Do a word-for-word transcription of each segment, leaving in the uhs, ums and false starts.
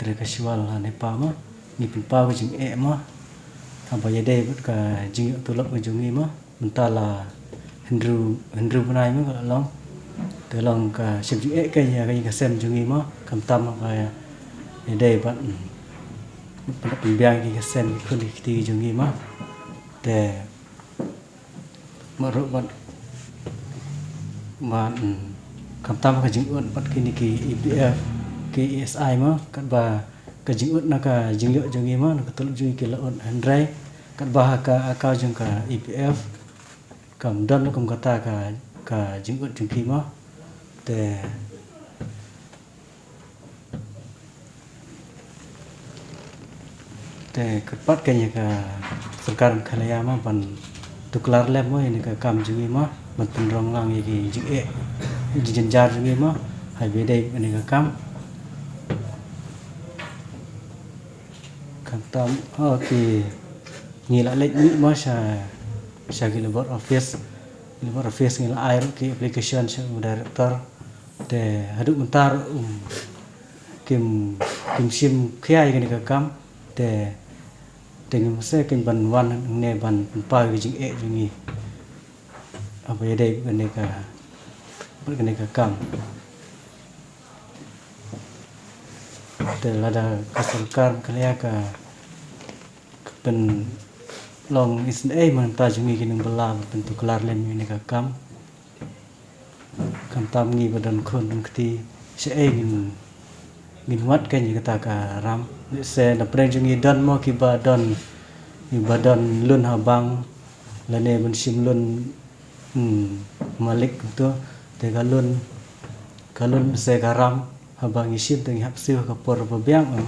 Tre ka shiwal ha ne pa ma. Ngi pynpaw ka jingeh ma. Haba ïadei bad ka jingïoh tulop ka jong ngi ma. Mynta la hynriew hynriew bnai ma ka la long. Te long ka shem jingeh ka ïa ka ïa ka sem jong ngi ma. Khamtam ka ïadei bad, mm, pynbiang ki ka sem ki khun ki kti jong ngi ma. Te Maruk bad, bad, mm, khamtam ka jingud bad kine ki E P F, ki E S I ma, katba ka jingud na ka jingïoh jong ngi ma, na ka tulop jong ngi ki la ud hynrei, katba ha ka account jong ka E P F, kam don kum kata ka, ka jingud jong ki ma. Te Te kyrpad ka ïa ka sorkar Meghalaya ma ban tuklar lem mo ïa ka kam jong ngi ma ban pynrong lang ïa ki jingeh, ïa ki jynjar jong ngi ma, haba ïadei bad ka kam. Khamtam, oh, ki ngi la leit mih ma sha, sha ki Labour Office. Labour Office ngi la ai ruh ki application sha u director. Te haduh mynta ruh, um, kim, kim shim khia ïa kane ka kam. Te, te ngim sngewsih kein ban wan hangne ban pynpaw ïa ka jingeh jong ngi. Haba ïadei bad kane ka, bad kane ka kam. Te lada ka sorkar ka la ïa ka, ka pynlong isynei mynta jong ngi ki nongbylla ban pyntuklar lem ïa kane ka kam. Khamtam ngi ba don khun don kti, shaei ngin, ngin wad kein ïa kata ka ram. Lehse na pdeng jong ngi don mo kiba don, kiba don lun ha bank lane ban shim lun, hmm, malik kumto. Te ka lun, ka lun se ka ram. Haba ngi shim te ngi hap siew ha ka por ba biang, em.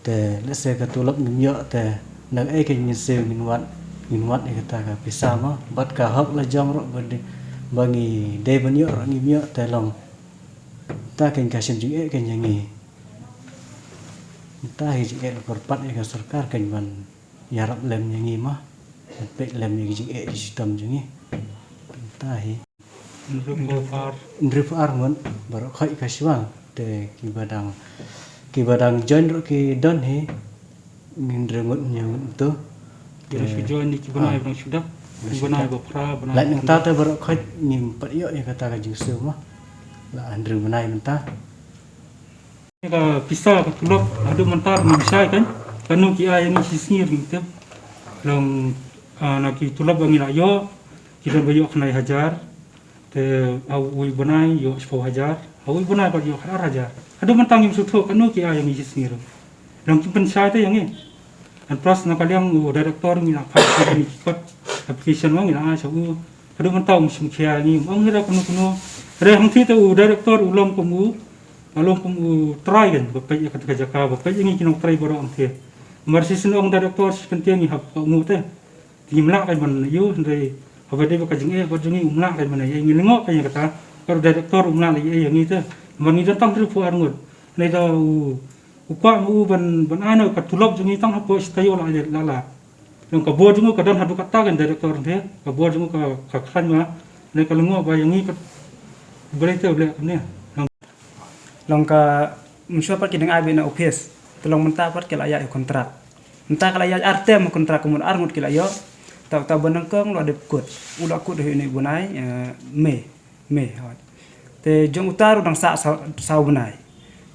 Te lehse ka tulop ngim ïoh te na kaei kein ngin siew, ngin wad, ngin wad ïa kata ka pisa ma. Bad ka hok la jong ruh ba dei, ba ngi dei ban ïoh ruh ngim ïoh te long. Kata kein ka shem jingeh kein ïa ngi. Kata hi jingeh la kyrpad ïa ka sorkar kein ban ïarap lem ïa ngi ma. Ban peit lem ïa ki jingeh ki shitom jong ngi. Kata hi. Hynriewphew ar. Hynriewphew ar ngut baroh khoit ka shiwal. Te kiba dang, kiba dang join ruh ki don hi. Hynriew ngut, hynñiew ngut to. Te ki dang shu join ni ki bnai, ah, ba dang shu dap. Ki bnai ba phra, bnai. Lait nangta te baroh khoit ngim pat ïoh ïa kata ka jingsiew ma. La hynriew bnai mynta. Ka pisa ka tulop haduh mynta ngim shai kein. Kano ki ai ïa ngi shisngi ruh ngim tip. Long, ah, na ki tulop ba ngi la ïoh, ki don ba ïoh khyndai hajar. Te ha uwei u bnai ïoh shiphew hajar. Ha uwei u bnai pat ïoh khatar hajar. Haduh mynta ngim sngewthuh kano ki ai ïa ngi shisngi ruh. Long kim pynshai te ïa ngi. And plus na ka liang u director ngi la phah ïa ngi ki kot application ma ngi la ai sha u. Haduh mynta um shim khia ïa ngi, um ong hi ruh kumno kumno. Hynrei hangthie te u director u long kum u, u long kum u trai kein, ba peit ïa kata ka jaka, ba peit ïa ngi ki nongtrei baroh hangthie. Namar shisien ong director shi kyntien ngi hap kohnguh te. Te ngim lah kein ban ïoh, hynrei haba dei bad ka jingeh bad jong ngi um lah kein ban ïoh, ngi lyngngoh kein ïa kata. Bad u director um lah leh ei ei ïa ngi te. Namar ngi don tang hynriewphew ar ngut. Hynrei da u U kwah ma u ban, ban ai noh ka tulop jong ngi tang hapoh shi taïew la, la, la. Long ka bor jong u ka don haduh katta kein director te. Ka bor jong u ka, ka khlaiñ ma. Ne ka lyngngoh ba ïa ngi pat Blei te u leh kumne. Long, long ka mynshuwa pat ki dang ai beit na office. Te long mynta pat ki la ïaid ïa kontrak. Mynta ki la ïaid ar term kontrak, kumno ar ngut ki la ïoh. Ta, uta ba nyngkong la dep kut. U la kut ha une u bnai, eh, May. May, hooid. Te jong uta ruh dang sah saw, saw bnai.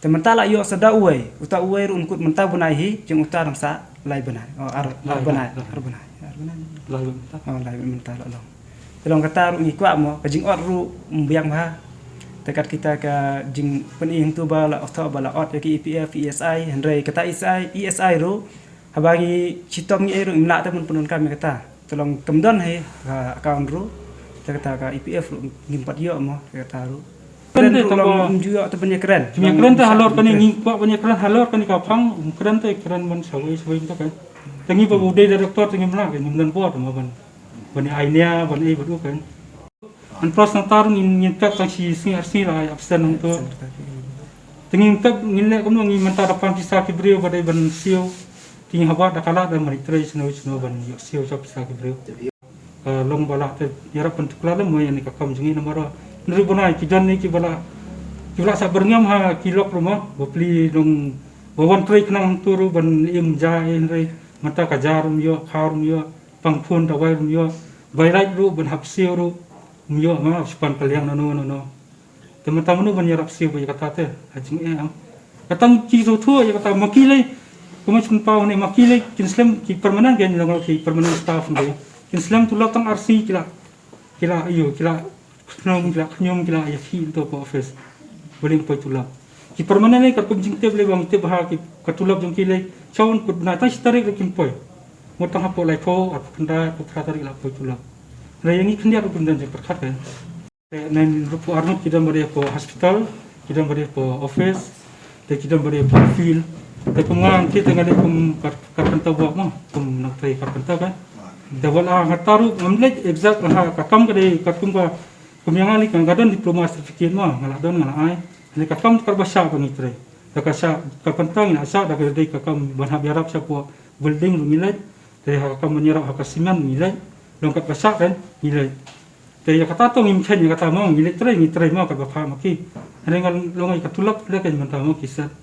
Te mynta la ïoh sa da uwei, uta uwei ruh un kut mynta bnai hi, jong uta dang sah lai bnai. Oh, ar, ar bnai, ar bnai, ar bnai. Lai bnai mynta. Oh, lai bnai mynta la long. Te long kata ruh ngi kwah mo, ka jingot ruh ym biang bha. Te kat kita ka jingpyni hangtu ba la ot, ba la ot ïa ki E P F, E S I, hynrei kata E S I, E S I ruh, haba ngi shitom ngi ei ruh ngim lah te ban pyndonkam ïa kata. Te long kam don hi ka account ruh. Te kata ka E P F ruh ngim pat ïoh mo, te kata ruh. Kren ruh long ym ju ïoh te ban ïakren. Ym ïakren te halor kane ngi kwah ban ïakren halor kane ka phang, ym kren te kren ban shawei shawei te kan. Te ngi ba u dei director te ngim lah, ngim don bor mo ban, ban ai nia ban ei bad u kan. And plus nangta ruh ngin, ngin pep tang shi sngi ar sngi la ai absent hangto. Te ngin pep ngin leh kumno, ngi mynta da pan pisa ki briew ba dei ban siew. Te ngi haba da ka lad da ban trei shano shano ban ïoh siew sha pisa ki briew. Ka long ba lah te ïarap ban tuklar lem mo ïa kane ka kam jong ngi namar hynriew bnai ki don ne kiba lah, kiba lah sah byrngem ha ki lok ruh mo, bapli long Ba wan trei khnang hangtu ruh ban im ja eh hynrei mynta ka ja ruh ym ïoh, kha ruh ym ïoh, pang phone dawai ruh ym ïoh, bai lait ruh ban hap siew ruh ym ïoh, ma shu pan kylliang nano nano. Te mynta mano ban ïarap siew ba ïa kata te ha jingeh am. Kata ki shu thuh ïa kata ma ki lei, kumno shu pynpaw ne ma ki lei kin slem ki permanent, ki long ki permanent staff ne. Kin slem tulop tang arsien ki la, ki la ïoh, ki la khñium, ki la khñium, ki la ïa ki into ka office. Ba lei poi tulop. Ki permanent lei katkum jingtip lei ba ngi tip ha ki ka tulop jong ki lei. Chong kut na ta shi tarik ruh kim poi. Mut tang hapoh laiphew, arphew khyndai, arphew phra tarik la poi tulop. Hynrei ïa ngi khyndiat ruh kim don jingpyrkhat ka. Te nine ruh arngut ki don ba dei hapoh hospital, ki don ba dei hapoh office, te ki don ba dei hapoh field. Te kum nga ngam tip te nga dei kum kar-, carpenter work mo, kum nongtrei carpenter kan. Te wat la nga ta ruh ngam leit exact ha ka kam ka dei katkum ka, kum ïa nga lei ka nga don diploma certificate mo, nga la don nga la ai. Hynrei ka kam kaba shah ba ngi trei. Te ka shah carpenter ngi la shah da ka dei ka kam ban hap ïarap shapoh building ruh ngi leit. Te ha ka kam ban ïarap ha ka cement ngi leit. Long kat ba shah kan ngi leit. Te ïa kata to ngim kheiñ ïa kata mo, ngi leit trei, ngi trei mo kat ba phah ma ki. Hynrei nga long ïa ka tulop lei kan mynta mo ki set.